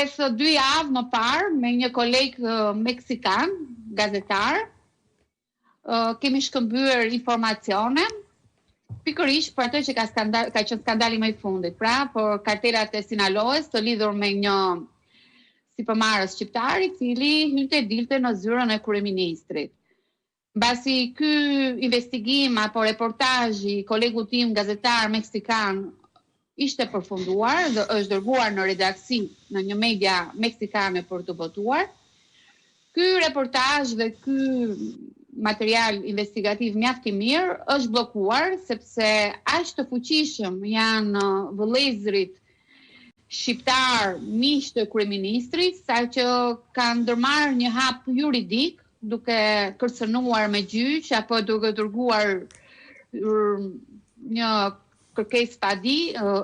Rreth dy javë më parë me një koleg meksikan, gazetar, kemi shkëmbyer informacione pikërisht për atë që ka skandal, ka qenë skandali më i fundit, pra për kartelat e Sinaloes të lidhur me një sipërmarrës shqiptar i cili hynte e dilte në zyrën e kryeministrit. Mbasi ky investigim apo reportazh i kolegut tim gazetar meksikan ishte përfunduar dhe është dërguar në redaksi në një media meksikane për t'u botuar, ky reportazh dhe ky material investigativ mjaft i mirë është bllokuar sepse aq të fuqishëm janë vëllezërit shqiptarë miq të kryeministrit, saqë kanë ndërmarrë një hap juridik duke kërcënuar me gjyq apo duke dërguar një kërkesë padi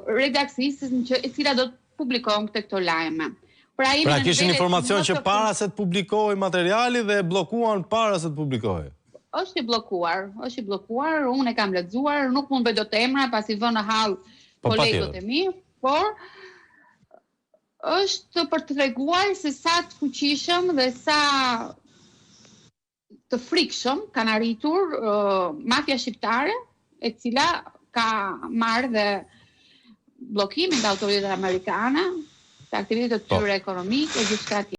redaksisë që e cila do të publikonte këto lajme. Pra, pra kishin informacion që para se të publikohej materiali dhe e bllokuan para se të publikohej. Është i bllokuar, është i bllokuar, unë e kam lexuar, nuk mund bëj dot emra pasi vë në hall po, kolegët e mi, por është për të treguar se sa të fuqishëm dhe sa të frikshëm kanë arritur uh, mafia shqiptare, e cila ka marrë dhe bllokimin nga autoritetet amerikane të aktivitetit të po. tyre ekonomike e gjithçka tjetër.